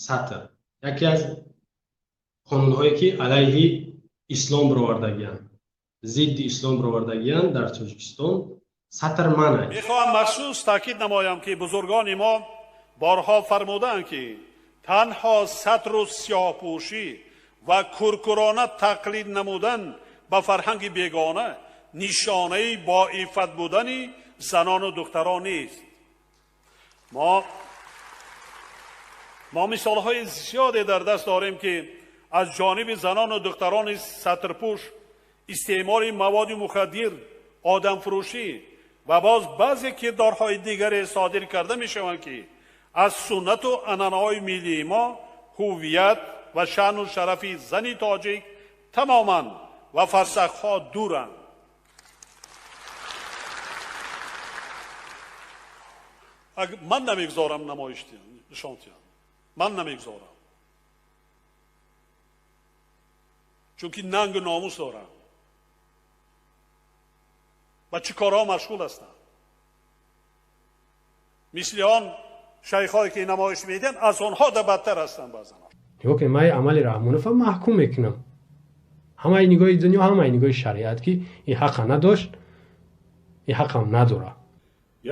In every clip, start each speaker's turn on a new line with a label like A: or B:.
A: Сатр яке аз қонунҳое ки алайҳи ислом баровардагианд, зидди ислом баровардагианд дар Тоҷикистон, сатр манъ.
B: Мехоҳам махсус таъкид намоям, ки бузургони мо борҳо фармудаанд, ки танҳо сатру сиёҳпӯшӣ ва куркурона тақлид намудан ба фарҳанги бегона нишонаи боиффат будани занону духтарон нест. Мо мисолҳои зиёде дар даст дорем, ки аз ҷониби занону духтарони сатрпӯш истеъмоли маводи мухаддир, одамфурӯшӣ ва боз баъзе кирдорҳои дигаре содир карда мешаванд, ки аз суннату анъанаҳои миллии мо, ҳуввият ва шаъну шарафи зани тоҷик тамоман ва фарсахҳо дуранд. Ман намегузорам намоиш нишон диҳам, ман намегузорам, чунки нангу номус дорам. Ба чӣ корҳо машғул ҳастам? Мисли он шайхҳое ки намоиш медиҳанд, аз онҳо да бадтар ҳастанд баъзан.
A: Нигоҳ кунед, ман амали Раҳмонова маҳкум мекунам. Ҳамаи нигоҳи дунё, ҳамаи нигоҳи шариат, ки ин ҳақа надошт, ин ҳақам надорад.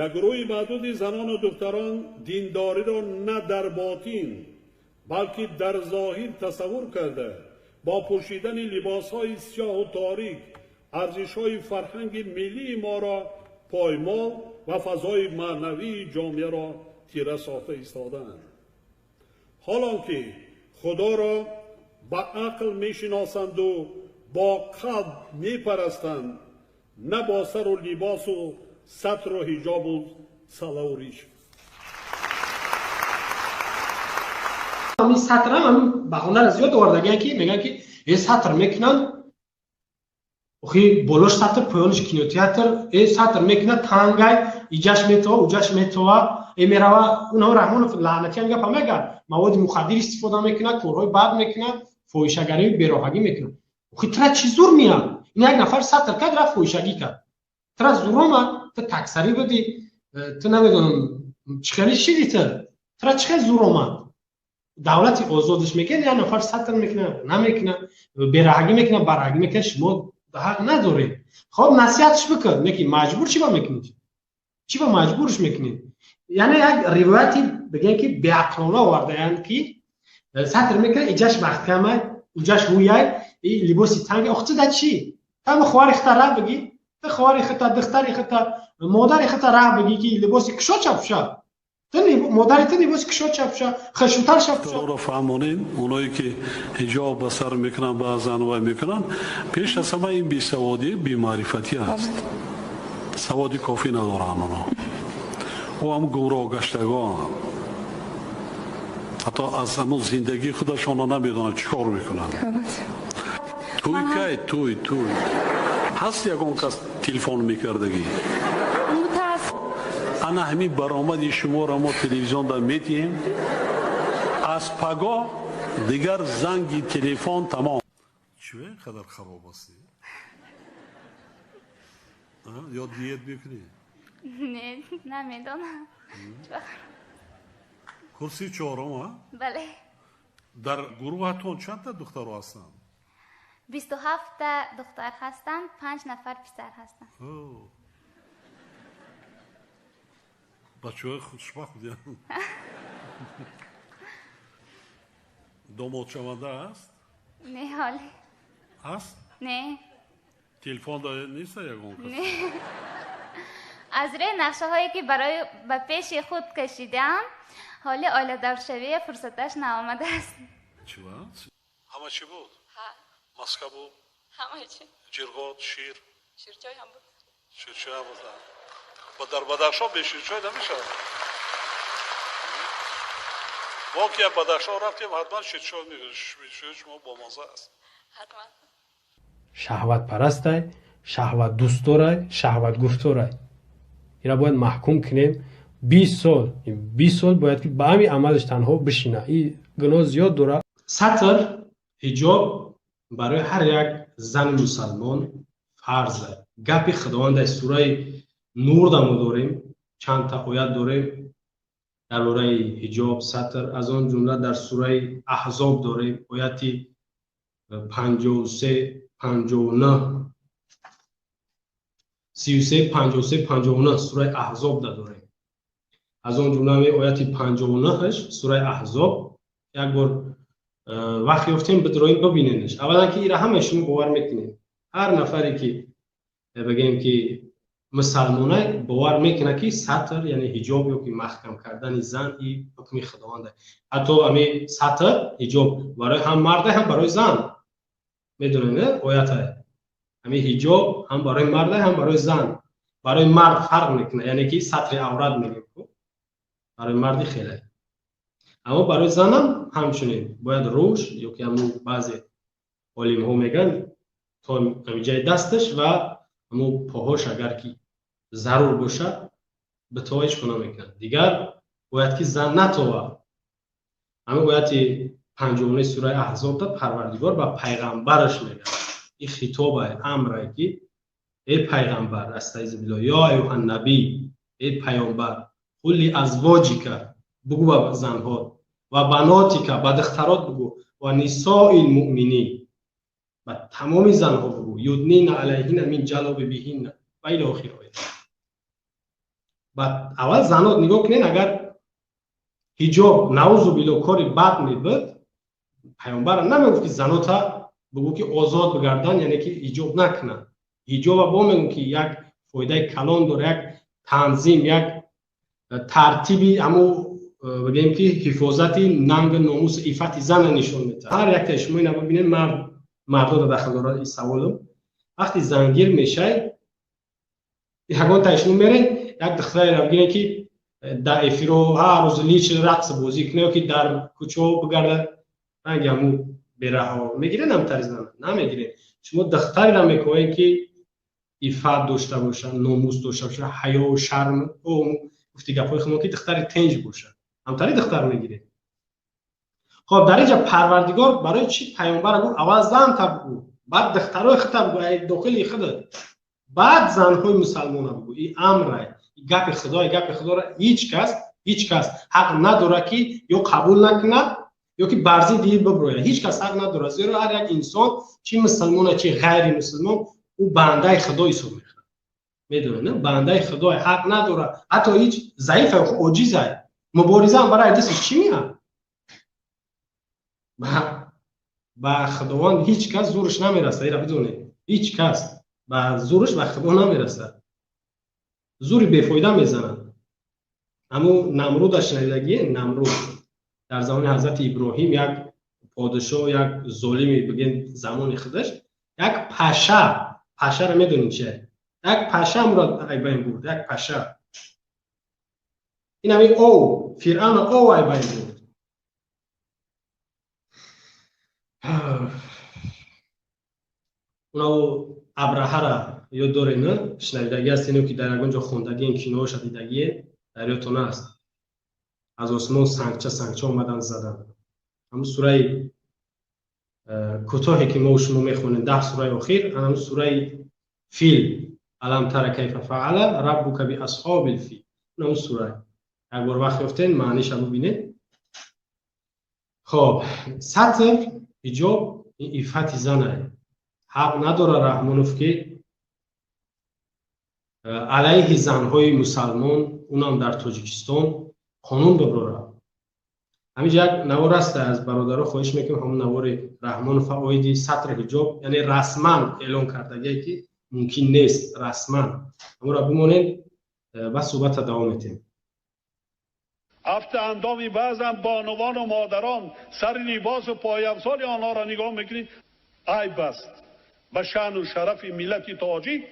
B: Як гурӯҳи маъдуди занону духтарон диндориро на дар ботин, балки дар зоҳир тасаввур карда, бо пӯшидани либосҳои сиёҳу торик арзишҳои фарҳанги миллии моро поймол ва фазои маънавии ҷомеаро тира сохта истодаанд. Ҳолон ки Худоро ба ақл мешиносанду бо қалб мепарастанд, на бо сару либосу сатру ҳиҷобу салаву риш.
A: Ҳамин сатрам ҳамин баҳонаро зиёд овардагиянд, ки мегӯянд, ки э сатр мекунанд, охи болош сатр, поёнаш кинотеатр, э сатр мекунад, тангай, иҷаш метова, уҷаш метова, э мерава. Унҳо Раҳмонов лаънатиам гапа мегӯяд, маводи мухаддир истифода мекунад, корҳои бад мекунад, фоҳишагарию бероҳагӣ мекунад. Охи тра чӣ зур меяд? Ин як нафар сатр кард, рафт фоҳишагӣ кард, тра зур омад? Ту таксарӣ будӣ, ту намедонам чӣ хеле шиди, ту тра чӣ хел зур омад? Давлати озодаш мекунад, як нафар сатр мекунад, намекунад, бераҳагӣ мекунад, бараҳагӣ мекунад, шумо ҳақ надоред. Хоб, насиҳатш бикун, неки маҷбур чӣ ба мекунед? Чӣ ба маҷбурш мекунед? Яъне як ривояти бигем, ки беақлона овардаянд, ки сатр мекунад, иҷаш маҳкамай, уҷаш ҳуяй, либоси танг. Ох, ту да чӣ? Тама хоҳари хита раҳ бигӣ, ту хоҳари хита, духтари хита, модари хита раҳ бигӣ, ки либоси кушод чапуша. Ту модари ту либоси кушод чапуша, хашутар чапуша.
B: Ро фаҳмонем, оное ки ҳиҷоб ба сар мекунанд, баъзан вай мекунанд, пеш аз ҳама ин бесаводӣ, бемаърифатӣ аст. Саводи кофӣ надоранд онҳо. Ӯ ҳам гумроҳ гаштагон, ҳатто аз ҳамон зиндагии худашонро намедонанд, чӣ кор мекунанд. Туй кай, туй туй ҳаст, ягон кас телефон мекардагӣ? Ана ҳамин баромади шуморо мо телевизионда медиҳем, аз пагоҳ дигар занги телефон тамом. Чӣ ин қадар хароб ҳастӣ? Ё диет мекунӣ?
C: Не, намедонам.
B: Курси чорум, а?
C: Бале.
B: Дар гурӯҳатон чандта духтаро ҳастанд?
C: 27-та духтар ҳастанд, 5 нафар писар ҳастанд.
B: Бачаҳои хушбахт буданд. Домодшаванда аст?
C: Не, ҳоле.
B: Ҳаст?
C: Не.
B: Телефон неста ягон кас?
C: Не. Аз рӯи нақшаҳое ки барои ба пеши худ кашидаам, ҳоли оиладоршавия фурсаташ наомадааст.
B: Чӣ ба? Ҳама чӣ буд?
D: Ҳа.
B: Маска буд?
D: Ҳама чӣ.
B: Ҷирғот, шир?
D: Ширчой ҳам буд.
B: Ширчой ҳам буд. Ба дар Бадахшон бе ширчой намешавад. Мо ки Бадахшон рафтем, ҳатман ширчой мехӯрем. Шумо бомаза аст.
D: Ҳатман.
A: Шаҳватпарастай, шаҳватдӯстдорай, шаҳватгуфторай. Ира бояд маҳкум кунем. 20 сол, 20 сол бояд ки ба ҳамин амалаш танҳо бишина. Ин гуноҳ зиёд дорад. Сатр, ҳиҷоб барои ҳар як зани мусалмон фарз. Гапи Худованд дар сураи Нур да мо дорем, чандта оят дорем. Дар бораи ҳиҷоб, сатр, аз он ҷумла дар сураи Аҳзоб дорем ояти 53, 59, 33, 53, 59 сураи Аҳзоб дорем. Аз он ҷумла ояти 59 сураи Аҳзоб як бор вақт ёфтем бидроем бибиненаш. Аввалан ки ира ҳамаи шумо бовар мекунед. Ҳар нафаре ки бигем ки мусалмонай бовар мекунад ки сатр, яъне ҳиҷоб ё ки маҳкам кардани зан и ҳукми худованд. Ҳатто ами сатр, ҳиҷоб барои ҳам марда, ҳам барои зан. Медонед, оята ами ҳиҷоб ҳам барои марда, ҳам барои зан. Барои мард фарқ мекунад, яъне ки сатри аврат мегӯем, барои марди хеле. Аммо барои занам ҳамчунин бояд рӯш ё ки ҳамун баъзе олимҳо мегӯянд то ҳамиҷаи дасташ ва ҳамун поҳош агар ки зарур бошад битова ҳеҷ куна мекунад. Дигар бояд ки зан натова. Ҳамин ояти 59 сураи Аҳзобда Парвардигор ба пайғамбараш мегӯяд. Ин хитобае, амрае ки эй пайғамбар, астаизу биллоҳ, ё аюҳан набӣ, эй пайғамбар, қул ли азвоҷика, бугӯ ба занҳо, ва банотика, ба духтарот бугӯ, ва нисоил муъминин, ба тамоми занҳо бугӯ, юднина алайҳинна мин ҷалобибиҳинна ва ило охир оят. Ба аввал занот нигоҳ кунед, агар ҳиҷоб наузу биллоҳ кори бад мебуд, пайғамбар намегуфт ки занота бугӯ ки озод бигарданд, яъне ки ҳиҷоб накунанд. Ҳиҷоба бо мегӯм ки як фоидаи калон дорад, як танзим, як тартиби ҳамун бигем ки ҳифозати нанг, номус, иффати зана нишон медиҳад. Ҳар яктаи шумо ина бибинед, мардода дахл дорад ин саволам. Вақти зангир мешай, ягонтаи шумо меред як духтареро бигиред ки дар эфиро ҳар рӯз лич рақс бозӣ кунад ё ки дар кӯчаҳо бигарда, ранги ҳамун бераҳо мегиред, ҳамтари зан намегиред. Шумо духтареро мекоҳед ки иффат дошта бошад, номус дошта бошад, ҳаё, шарм, гуфти гапҳои худмо ки духтари тенҷ бошад, ҳамтари духтар мегиред. Хоб, дар инҷа Парвардигор барои чӣ пайғамбара гуфт аввал занта бугӯ, баъд духтарои худта бугӯ, ай дохили худат, баъд занҳои мусалмона бугӯ. Ин амрай, ин гапи худо, гапи худоро ҳеҷ кас, ҳеҷ кас ҳақ надорад ки ё қабул накунад ё ки бар зидди ин биброяд. Ҳеҷ кас ҳақ надорад, зеро ҳар як инсон, чи мусалмона, чи ғайри мусалмон, ӯ бандаи худо ҳисоб мекунад. Медонед, не? Бандаи худо ҳақ надорад, ҳатто ҳеҷ заиф, оҷизай, мубориза ҳам барои дасташ чӣ меяд? Ба Худованд ҳеҷ кас зӯраш намерасад, инро бидонед. Ҳеҷ кас ба зӯраш ба Худо намерасад. Зӯри бефоида мезанад. Ҳамун Намруда шунидагие, Намруд дар замони ҳазрати Иброҳим як подшоҳ, як золими бигем замони худаш, як паша, пашаро медонед чия? Як паша амро айбайн бурд, як паша. Ин ҳамин ов, Фиръавн ов айбайн бурд. Унав Абраҳара ёд доред, не? Шунавидагӣ ҳастед ки дар ягон ҷо хондагиен, киноҳоша дидагие, дар ёдтон аст. Аз осмон сангча сангча омадан задан. Ҳамун сураи кӯтоҳе ки мо шумо мехонем, 10 сураи охир, ҳамун сураи фил, алам тара кайфа фаала раббука би асҳобил фил. Ҳамун сура. Як бор вақт ёфтен, маъниша бибинед. Хоб, сатр, ҳиҷоб ин иффати занае. Ҳақ надорад Раҳмонов ки алайҳи занҳои мусалмон, унам дар Тоҷикистон, қонун биброрад. Ҳаминҷа як навор аст, аз бародаро хоҳиш мекунем ҳамон навори Раҳмонов оиди сатри ҳиҷоб, яъне расман эълон кардагие ки мумкин нест, расман. Ҳамонро бимонед ва суҳбатро давом медиҳем.
B: Афти андоми баъзан бонувону модарон, сари либосу пойафзоли онҳоро нигоҳ мекунед, айб аст. Ба шаъну шарафи миллати тоҷик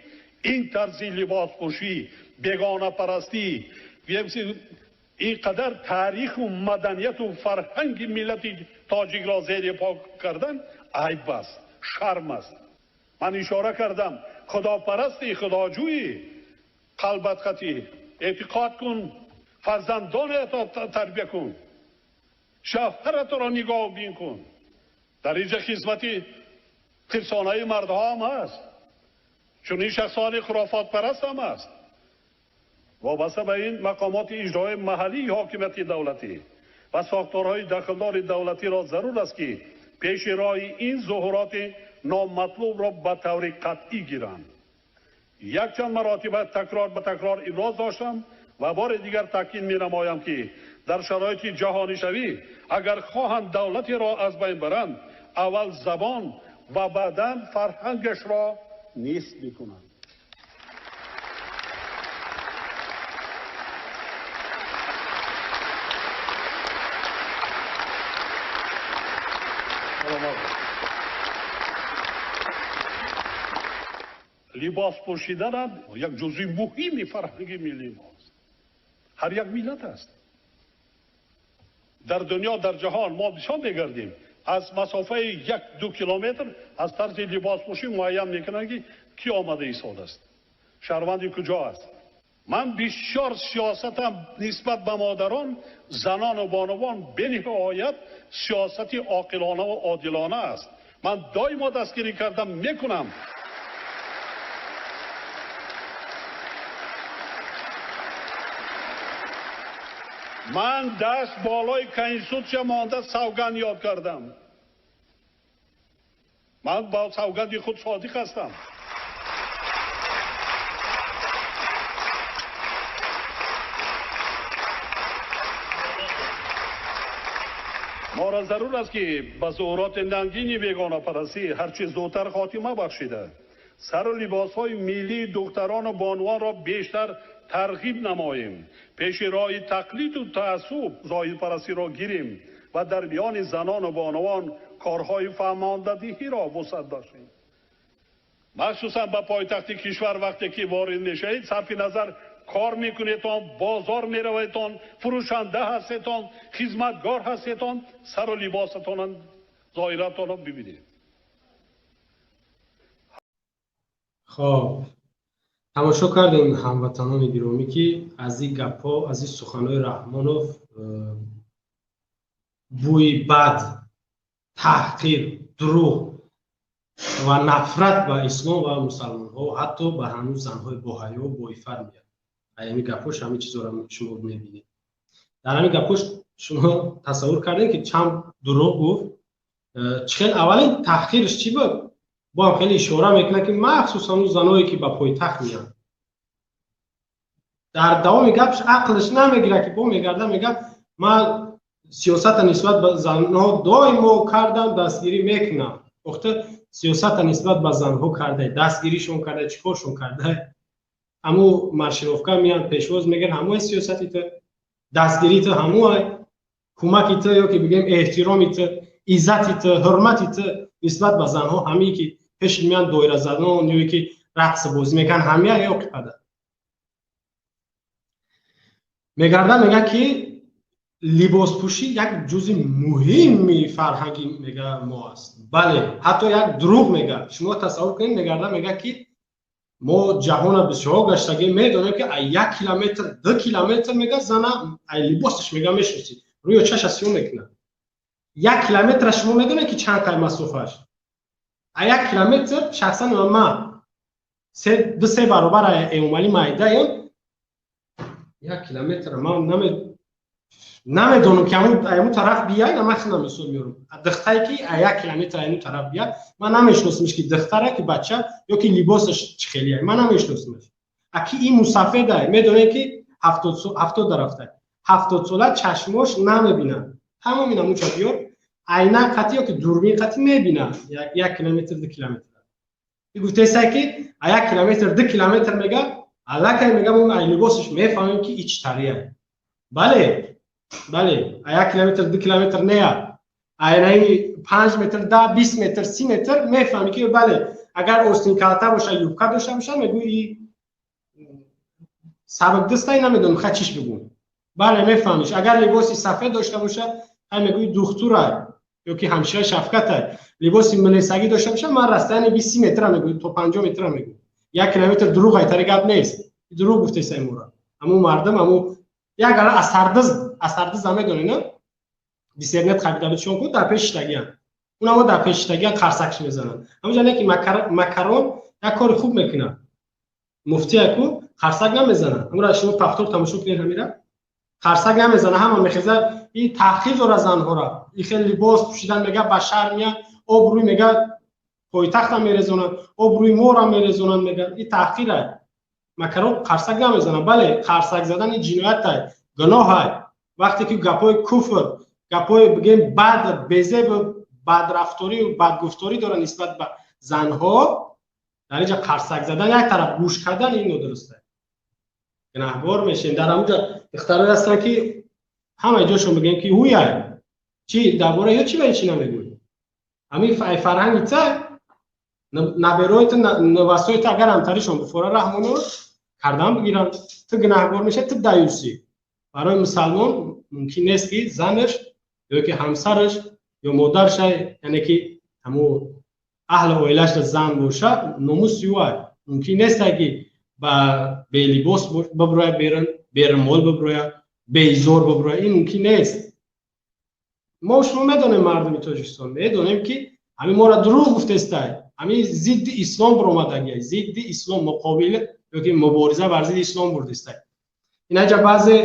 B: ин тарзи либоспӯшӣ, бегонапарастӣ, ин қадар таъриху маданияту фарҳанги миллати тоҷикро зери по кардан айб аст, шарм аст. Ман ишора кардам, худопарасти, худоҷӯӣ, қалбат қатӣ, эътиқод кун, фарзандонатро тарбия кун, шавҳаратро нигоҳбин кун. Дар инҷа хизмати хирсонаи мардҳо ҳам ҳаст, чунин шахсони хурофотпараст ҳам аст. Вобаста ба ин мақомоти иҷроии маҳаллии ҳокимияти давлатӣ ва сохторҳои дахлдори давлатиро зарур аст, ки пеши роҳи ин зуҳуроти номатлубро ба таври қатъӣ гиранд. Якчанд маротиба такрор ба такрор иброз доштам ва бори дигар таъкид менамоям, ки дар шароити ҷаҳонишавӣ агар хоҳанд давлатеро аз байн баранд, аввал забон ва баъдан фарҳангашро нест мекунанд. Либос пӯшидан як ҷузъи муҳими фарҳанги миллии мост. Ҳар як миллат аст. Дар дунё, дар ҷаҳон мо бисёр мегардем, аз масофаи 1-2 километр аз тарзи либоспӯшӣ муайян мекунанд, ки кӣ омада истодааст, шаҳрванди куҷо аст. Ман бисёр сиёсатам нисбат ба модарон, занону бонувон бениҳоят сиёсати оқилона ва одилона аст. Ман доимо дастгирӣ кардам, мекунам. Ман даст болои конститутсия монда савганд ёд кардам. Ман ба савганди худ содиқ ҳастам. Моро зарур аст, ки ба зуҳуроти нангини бегонапарастӣ ҳарчи зудтар хотима бахшида, сару либосҳои миллии духтарону бонувонро бештар тарғиб намоем, пеши роҳи тақлиду таассуб зоҳирпарастиро гирем ва дар миёни занону бонувон корҳои фаҳмондадиҳиро вусъат бахшем. Махсусан ба пойтахти кишвар вақте ки ворид мешавед, сарфи назар кор мекунедтон, бозор мераведтон, фурӯшанда ҳастедтон, хизматгор ҳастедтон, сару либосатонро, зоҳиратонро бибинед.
A: Хоб, тамошо кардем ҳамватанони гиромӣ, ки аз ин гапҳо, аз ин суханҳои Раҳмонов бӯи бад, таҳқир, дурӯғ ва нафрат ба ислом ва мусалмонҳо, ҳатто ба ҳанӯз занҳои боҳаё, боифат меяд. Ҳамин гапҳош ҳамин чизҳоро шумо мебинед. Дар ҳамин гапҳош шумо тасаввур кардем, ки чанд дурӯғ гуфт. Чӣ хел аввалин таҳқирш чӣ буд? Бо ҳам хеле ишора мекунад, ки махсусан он заное, ки ба пойтахт меянд. Дар давоми гапш ақлш намегирад, ки бо мегарда мегӯяд, ман сиёсата нисбат ба занҳо доимо кардам, дастгирӣ мекунам. Охта сиёсата нисбат ба занҳо карда, дастгиришон карда, чӣ коршон карда? Ҳамун маршировка меянд, пешвоз мегиранд, ҳамои сиёсати ту, дастгирии ту ҳамои, кӯмаки ту ё ки бигӯем эҳтироми ту, иззати ту, ҳурмати ту нисбат ба занҳо ҳамие ки пеш меянд доира занон ё ки рақс бозӣ мекунанд, ҳамия ё ки пада. Мегарда мегӯяд, ки либоспӯшӣ як ҷузъи муҳими фарҳанги мега мо аст. Бале, ҳатто як дурӯғ мегӯяд. Шумо тасаввур кунед, мегарда мегӯяд, ки мо ҷаҳона бисёр гаштагӣ медонем, ки ай 1 километр, 2 километр мегӯяд зана ай либосаш мега мешиносӣ, рӯё чаша сиёҳ мекунад. 1 километра шумо медонед, ки чанд қай масофааш? Ай 1 километр шахсан ман 2-3 баробар Эмомалӣ майдаем. 1 километр ман намедонам, ки ҳамун тараф бияй, ман худам мисол меорам. Духтаре ки 1 километр ҳамун тараф бияй, ман намешиносамш, ки духтара ки бача ё ки либосаш чӣ хелия, ман намешиносамш. Аки ин мусафеда, медонед, ки 70 дарафта. 70 сола чашмош намебинад. Тамоми намуча биёр, айна қатӣ ё ки дурбин қатӣ мебинад. 1 километр, 2 километр. Гуфтеса, ки 1 километр, 2 километр мега, аллакай мега, мо ай либосаш мефаҳмем, ки ич тария. Бале, бале, 1 километр, 2 километр нея. Айнаи 5 метр, 10, 20 метр, 30 метр мефаҳмӣ, ки бале, агар остин калта боша, юбка дошта боша, мегӯӣ сабукдастай, намедонам, ха чиш бигӯм. Бале, мефаҳмиш. Агар либоси сафед дошта боша, ҳай мегӯӣ духтурай ё ки ҳамшира Шафкатай. Либоси милисагӣ дошта боша, ман расстояние 20 метра мегӯям, то 50 метра мегӯям. 1 километр дурӯғ айтари гап нест. Дурӯғ гуфтесай мора. Ҳамун мардум, ҳамун як ала асардиз намедонед, на? Диссернет харида чон ку дар пеш иштагиян. Унамо дар пеш иштагиян қарсакш мезананд. Ҳамунҷа не ки макарон як кори хуб мекунад. Муфтия ку Қарсак намезанад. Амра шумо повтор тамошо кунед ҳамира. Қарсак намезана, ҳама мехеза и таҳқир дора занҳора. И хел либос пӯшидан мега ба шарм меяд, обрӯй мега пойтахта мерезонанд, обрӯи моро мерезонанд мега. И таҳқира. Макаро қарсак намезанад. Бале, қарсак задан ин ҷиноят, гуноҳ. Вақте ки гапҳои куфр, гапҳои бигем бад, безеб, бадрафторию бадгуфторӣ дора нисбат ба занҳо, дар инҷа қарсак задан як тараф, гӯш кардан ин нодуруст. Гунаҳгор мешем. Дар ҳамунҷа духтарое ҳастанд, ки ҳамаи ҷошон бигем ки ҳуяй чи дар бораи ё чи ба чи намегӯй. Ҳамин фарҳанги та наберои ту, навасои ту агар ҳамтаришон бифора раҳмоно кардан бигиранд, ту гунаҳгор мешавӣ, ту даюсӣ. Барои мусалмон мумкин нест, ки занаш ё ки ҳамсараш ё модарша, яъне ки ҳамун аҳли оилаша зан боша, номуси ӯ мумкин нест, ки ба белибос биброяд берун, бермол биброяд, беизор биброяд. Ин мумкин нест. Мо шумо медонем, мардуми Тоҷикистон медонем, ки ҳамин моро дурӯғ гуфтестай, ҳамин зидди ислом биромадагия, зидди ислом муқобил ёки мубориза бар зидди ислом бурдистай. Инаҷа баъзе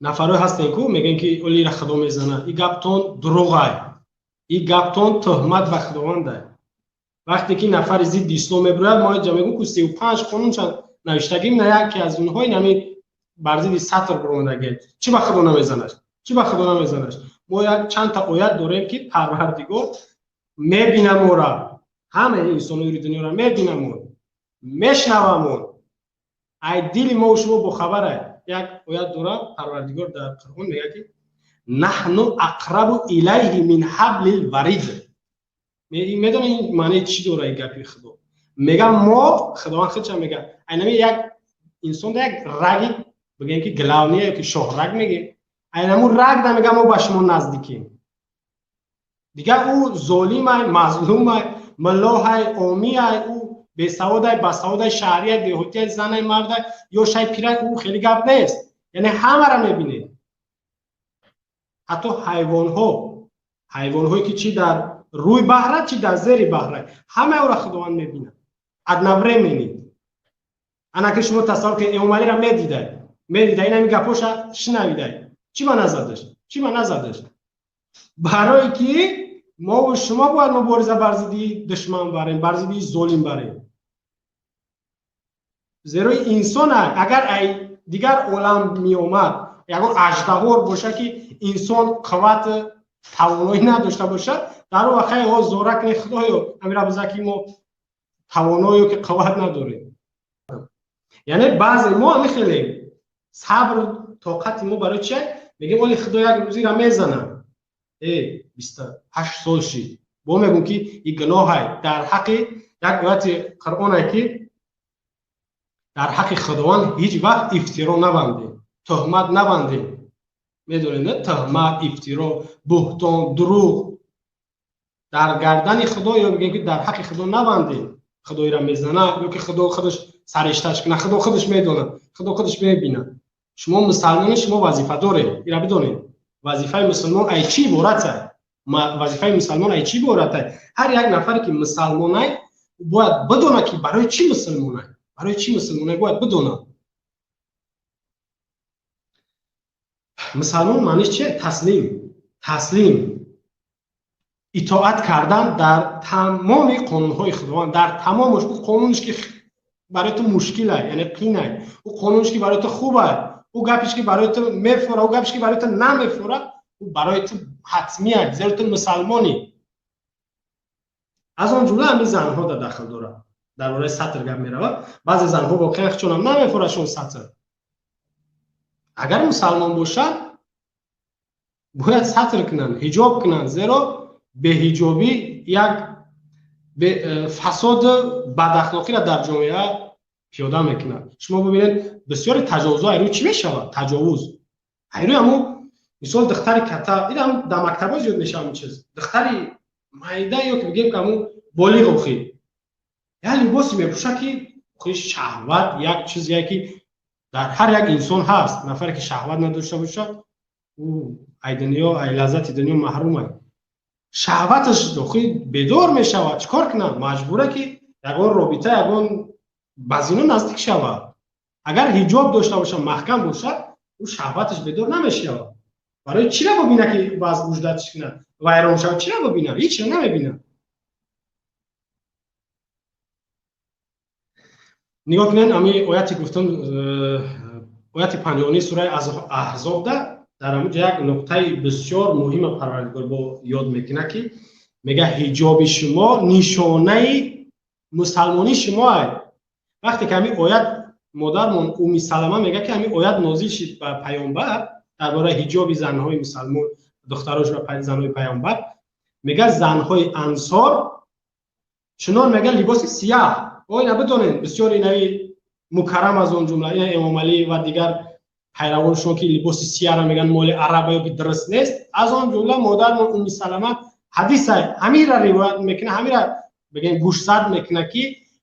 A: нафарое ҳастем, ку мегӯем, ки олира Худо мезанад. И гаптон дурӯғай, и гаптон тӯҳмат ба Худовандай. Вақте ки нафари зидди ислом мебирояд, мо ҷа мегӯм, ку 35 қонун навиштагим, на яке аз онҳо ин ҳамин бар зидди сатр биромадагия. Чӣ ба Худо намезанаш? Чӣ ба Худо намезанаш? Мо як чандта оят дорем, ки Парвардигор мебина мора, ҳамаи инсонои дунёро мебинамон, мешнавамон, ай дили мо шумо бохабара. Як оят дора Парвардигор дар Қуръон, мегӯяд, ки наҳну ақрабу илайҳи мин ҳаблил варид. Медонед, ин маънии чӣ дора ин гапи Худо? Мега мо, Худованд худша мега, айнами як инсон як раги, бигӯем ки главный ё ки шоҳраг мегем, айнамун раг да мега мо ба шумо наздикем. Дигар ӯ золимай, мазлумай, муллоҳай, омиай, ӯ бесаводай, басаводай, шаҳрияй, деҳотияй, занай, мардай, ёшай, пирай, ӯ хеле гап нест. Яъне ҳамаро мебинед, ҳатто ҳайвонҳо, ҳайвонҳое ки чӣ дар рӯи баҳра, чӣ дар зери баҳра, ҳамаи ӯро Худованд мебинад одновременно. Ана ки шумо тасаввур кунед, Эмомалиро медидай, медидай, ин ҳамин гапоша шунавидай, чӣ ба назадаш? Чӣ ба назадаш? Барое ки мову шумо бояд мубориза бар зидди душман барем, бар зидди золим барем, зеро инсон агар ай дигар олам меомад, ягон аждаҳор боша, ки инсон қувват тавоноӣ надошта бошад, дар он вақт о зора кунед, Худоё, амира биза, ки мо тавоноё ки қувват надорем. Яъне баъзе мо ҳами хелем, сабр тоқати мо барои чи мегем, оли Худо як рӯзира мезанад. Э 28 сол шид, бо мегӯм, ки и гуноҳай дар ҳаққи як ояти Қуръоне, ки дар ҳаққи Худованд ҳеҷ вақт ифтиро набандем, тӯҳмат набандем. Медонед, на? Тӯҳмат, ифтиро, буҳтон, дурӯғ дар гардани Худо ё бигем, ки дар ҳаққи Худо набандем. Худоира мезана ё ки Худо худаш саришташ кунад, Худо худаш медонад, Худо худаш мебинад. Шумо мусалмоне, шумо вазифа доред, ира бидонед. Вазифаи мусулмон ай чӣ иборат? Вазифаи мусалмон ай чӣ иборат? Ҳар як нафаре ки мусалмонай, бояд бидонад, ки барои чӣ мусулмонай, барои чӣ мусулмонай, бояд бидонад. Мусалмон маъниш чие? Таслим, таслим, итоат кардан дар тамоми қонунҳои Худованд, дар тамомаш. Ӯ қонунш ки барои ту мушкилай, яъне қинай, ӯ қонунш ки барои ту хубай, ӯ гапиш ки барои ту мефора, ӯ гапиш ки барои ту намефора, ӯ барои ту ҳатмияй, зеро ту мусалмонӣ. Аз он ҷумла ҳамин занҳо да дахл дорад. Дар бораи сатр гап меравад. Баъзе занҳо воқеан хичонам намефорашон сатр. Агар мусалмон бошад, бояд сатр кунанд, ҳиҷоб кунанд, зеро беҳиҷобӣ як фасоду бадахлоқиро дар ҷомеа пиёда мекунад. Шумо бибинед, бисёри таҷовузҳо айрӯи чӣ мешавад? Таҷовуз айрӯи ҳамун, мисол, духтари ката, инам дар мактабҳо зиёд мешавад ин чиз. Духтари майда ё ки бигем, ки ҳамун болиғ, охи як либосе мепӯшад, ки охи шаҳват як чизе, ки дар ҳар як инсон ҳаст. Нафаре ки шаҳват надошта бошад, ӯ ай дунё, ай лаззати дунё маҳрумай. Шаҳваташ охи бедор мешавад. Чӣ кор кунад? Маҷбура, ки ягон робита, ягон Ба зино наздик шавад. Агар ҳиҷоб дошта бошад, маҳкам бошад, ӯ шаҳваташ бедор намешавад. Барои чиро бибина ки возбуждатьш кунад, вайрон шавад? Чиро бибина? Ҳечро намебина. Нигоҳ кунед, ами ояти гуфтам, ояти 59 сураи Аҳзобда дар ҳамуҷа як нуқтаи бисёр муҳима Парвардигор бо ёд мекунад, ки мега ҳиҷоби шумо нишонаи мусалмонии шумо аст. Вақте ки ҳамин оят модармон Уми Салама мега ки ҳамин оят нозил шид ба паёмбар дар бораи ҳиҷоби занҳои мусалмон, духтарош ва занҳои паёмбар, мега занҳои ансор чунон мега либоси сиёҳ. Ой, набидонед, бисёр инави мукаррам аз он ҷумла ина Эмомалӣ ва дигар пайравоншон ки либоси сиёҳро меган моли араба ё ки дуруст нест, аз он ҷумла модармон Уми Салама ҳадиса ҳамира ривоят мекунад, ҳамира бигем гӯшзад мекунад ки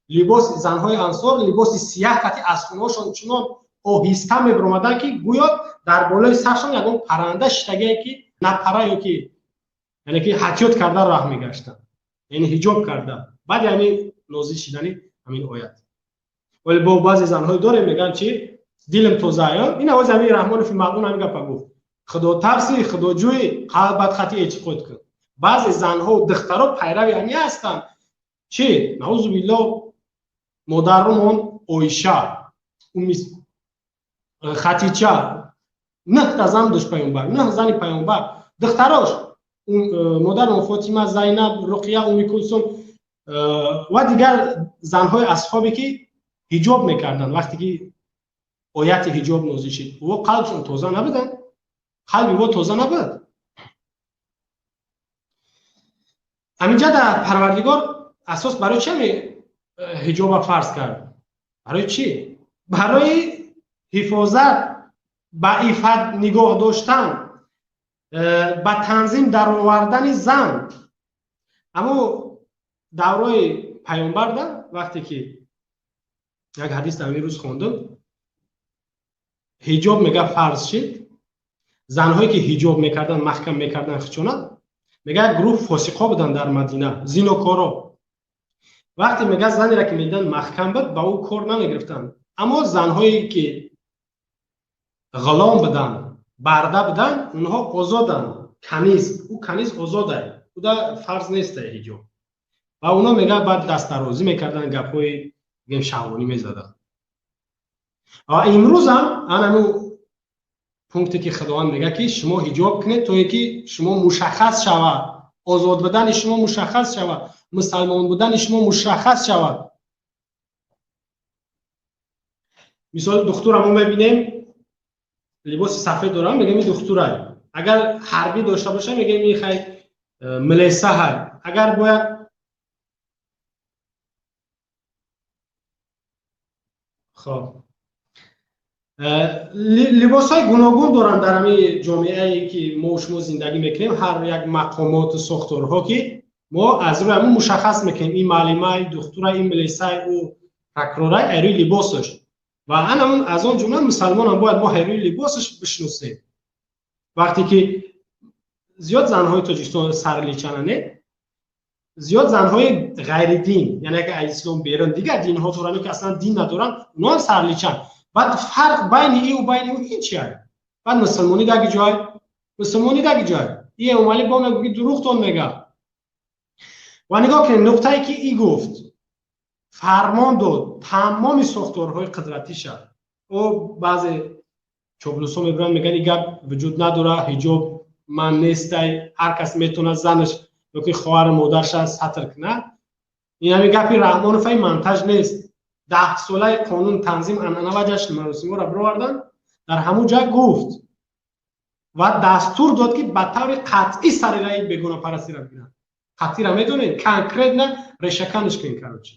A: либоси занҳои ансор либоси сиёҳ қати аз хонаҳошон чунон оҳиста мебаромаданд ки гӯё дар болои саршон ягон парранда шиштагие ки на пара ё ки яъне ки ҳатиёт карда роҳ мегаштанд, яъне ҳиҷоб карда. Баъди ҳамин нозил шидани ҳамин оят. Вале бо баъзе занҳое дорем мегӯянд чи дилам тоза, ин авози ҳамин Раҳмонов мағлун ҳамин гапа гуфт: худотарси, худоҷӯй, қалбат хати эътиқод кун. Баъзе занҳо духтаро пайрави ҳамин ҳастанд. Чи наузу биллоҳ модарумон Оиша, Уми Хатича, 9 зан дошт паёмбар, 9 зани паёмбар, духтарош модарумон Фотима, Зайнаб, Руқия, Уми Кулсум ва дигар занҳои асҳобе ки ҳиҷоб мекарданд. Вақте ки ояти ҳиҷоб нозил шид, ӯ қалбшон тоза набуданд, қалби ӯ тоза набуд. Ҳаминҷа дар Парвардигор асос барои чи ҳами ҳиҷоба фарз кард? Барои чӣ? Барои ҳифозат, ба иффат нигоҳ доштан, ба танзим даровардани зан. Аммо давраи паёмбарда вақте ки як ҳадис дар ҳамин рӯз хондум, ҳиҷоб мега фарз шид. Занҳое ки ҳиҷоб мекарданд, маҳкам мекарданд хичонат, мега як гурӯҳ фосиқо буданд дар Мадина, зинокоро. Вақте мега занеро ки медиданд маҳкам буд, ба ӯ кор намегирифтанд. Аммо занҳое ки ғулом буданд, барда буданд, онҳо озоданд. Каниз, ӯ каниз озодае, ӯда фарз нестае ҳиҷоб. Ва онҳо мега баъд дастдарозӣ мекарданд, гапҳои бигем шаҳвонӣ мезаданд. Ва имрӯзам ана ҳамун пункте ки Худованд мега ки шумо ҳиҷоб кунед то ин ки шумо мушаххас шавад, озод будани шумо мушаххас шавад, мусалмон будани шумо мушаххас шавад. Мисол духтура мо мебинем либоси сафед дорам, мегем ин духтурай. Агар ҳарбӣ дошта боша, мегем ин хай милисаҳай. Агар бояд хоб либосҳои гуногун доранд дар ҳамин ҷомеае ки мо шумо зиндагӣ мекунем, ҳар як мақомоту сохторҳо ки мо аз рӯи ҳамун мушаххас мекунем, ин маълимай, духтурай, ин милисай, ӯ прокурорай, аз рӯи либосаш. Ва анамун аз он ҷумла мусалмонам бояд мо аз рӯи либосаш бишносем. Вақте ки зиёд занҳои Тоҷикистон сарличана не, зиёд занҳои ғайридин, яъне агар аз ислом берун дигар динҳо доранд ки аслан дин надоранд, онҳо ҳам сарличанд. Баъд фарқ байни ин ва байни ӯ ҳеҷ чи аст. Баъд мусулмонӣ даги ҷой, мусулмонӣ даги ҷой. Ин Эмомалӣ бо мегӯ ки дурӯғтон мега. Ва нигоҳ кунед, нуқтае ки и гуфт, фармон дод тамоми сохторҳои қудратиша. Ӯ баъзе чоплусҳо мебуранд, мегӯянд ин гап вуҷуд надорад, ҳиҷоб ман нестай, ҳар кас метавонад занаш ё ки хоҳару модарша сатр кунад. Ин ҳамин гапи Раҳмоноваи монтаж нест. 10 солаи қонун танзим анъана ва ҷашн маросимҳоро бироварданд, дар ҳамун ҷа гуфт ва дастур дод ки ба таври қатъӣ сари раи бегонапарастиро бигиранд. Қатъиро медонед, конкретно решаканаш кунед, короче.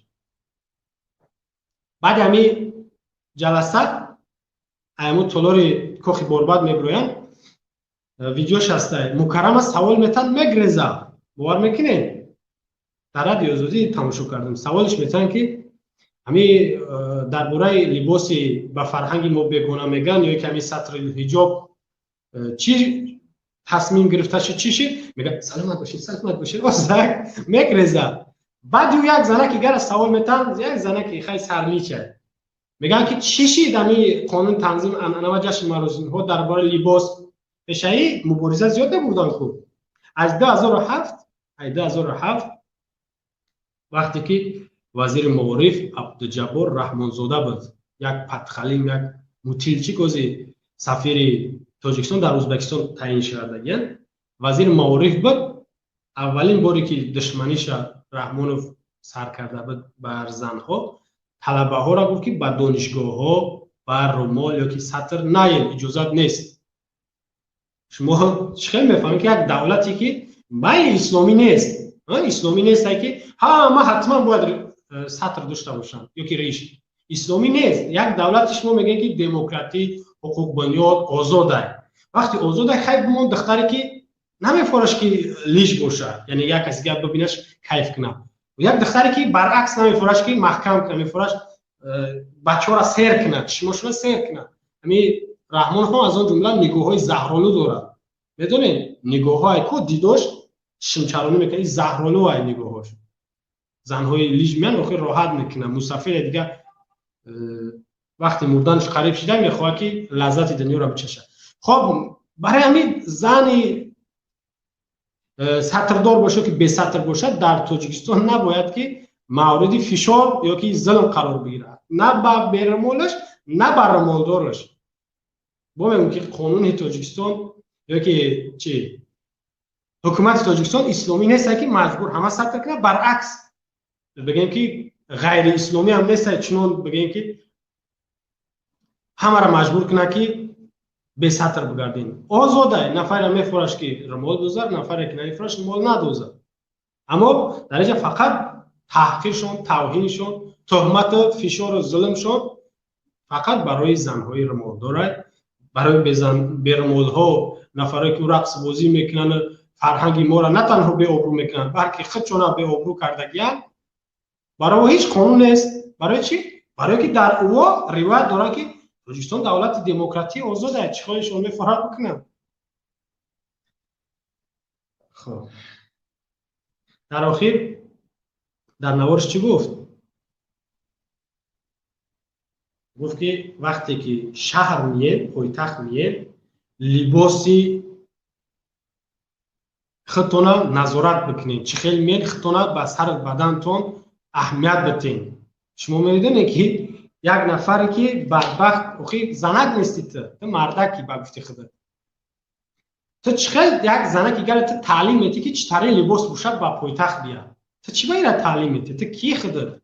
A: Баъди ҳамин ҷаласа ҳамун толори кохи борбад мебироянд, видеош ҳастай, Мукаррама савол метан, мегреза. Бовар мекунед? Дар радио Озодӣ тамошо кардам. Саволш метан ки ҳамин дар бораи либоси ба фарҳанги мо бегона меган ё ки ҳамин сатри ҳиҷоб чӣ тасмим гирифта шуд, чӣ шуд? Мега саломат бошед, саломат бошед. Озак мегреза. Баъд ю як занаки гара савол метаҳанд, як занаки хай сарлича. Мегӯянд, ки чӣ шид ами қонун танзим анъана ва ҷашн маросимҳо дар бораи либос? Пешаи мубориза зиёд набурдан ку. Аз 2007, ай 2007 вақте ки вазири маориф Абдуҷаббор Раҳмонзода буд, як патхалим, як мутилчик, ози сафири Тоҷикистон дар Ӯзбекистон таъин шудагиян, вазири маориф буд. Аввалин боре ки душманиша Раҳмонов сар карда буд бар занҳо, талабаҳоро гуфт, ки ба донишгоҳҳо ба румол ё ки сатр наен, иҷозат нест. Шумо чӣ хел мефаҳмед, ки як давлате ки байни исломӣ нест, исломӣ нест, ки ҳама ҳатман бояд сатр дошта бошанд ё ки риш, исломӣ нест. Як давлати шумо мегӯед, ки демократӣ, ҳуқуқбунёд, озодай. Вақти озодай, хай бимон духтаре ки намефораш ки лиш бошад, яъне як каси гап бибинаш, кайф кунад, як духтаре ки баръакс намефораш ки маҳкам кунад, мефораш бачаҳоро сер кунад, чишмошонро сер кунад. Ҳами Раҳмонов ҳам аз он ҷумла нигоҳҳои заҳролу дорад. Медонед, нигоҳҳое ку дидош шимчаронӣ мекунад, заҳролу ай нигоҳҳош. Занҳои лиж меян, охир роҳат мекунад. Мусафире дига вақти мурданаш қариб шида, мехоҳад ки лаззати дунёро бичашад. Хоб, барои ҳамин зани сатрдор бошад ки бесатр бошад, дар Тоҷикистон набояд ки мавриди фишор ё ки зулм қарор бигирад, на ба берумолаш, на ба румолдораш. Бо мегӯм, ки қонуни Тоҷикистон ё ки чи ҳукумати Тоҷикистон исломӣ нест, ки маҷбур ҳама сатр кунад. Баръакс, бигем, ки ғайриисломӣ ҳам нест, чунон бигем, ки ҳамаро маҷбур кунад, ки бесатр бигардем. Озодай, нафаре мефораш, ки румол дозад, нафаре ки намефораш, румол надозад. Аммо дар инҷа фақат таҳқиршон, тавҳиншон, туҳмату фишору зулмшон фақат барои занҳои румолдорай. Барои берумолҳо, нафаре ки рақсбозӣ мекунанд, фарҳанги моро на танҳо беобрӯ мекунанд, балки худшона беобрӯ кардагиянд, барои ҳеҷ қонун нест. Барои чӣ? Барое ки дар ӯо ривоят доранд, ки Тоҷикистон давлати демократии озода, чӣ хоҳишон мефорад бикунанд. Хоб, дар охир дар наворш чӣ гуфт? Гуфт, ки вақте ки шаҳр миед, пойтахт миед, либоси худтона назорат бикунед, чӣ хел миед, худтона ба сару бадантон аҳамият битен. Шумо медонед, ки як нафаре ки бадбахт, охи занак нести, ту мардаки, ба гуфти худат. Ту чӣ хел як занаки гара ту таълим метӣ, ки чӣ тари либос пӯшад, ба пойтахт бияд? Ту чӣ ба ира таълим метӣ? Ту ки худат?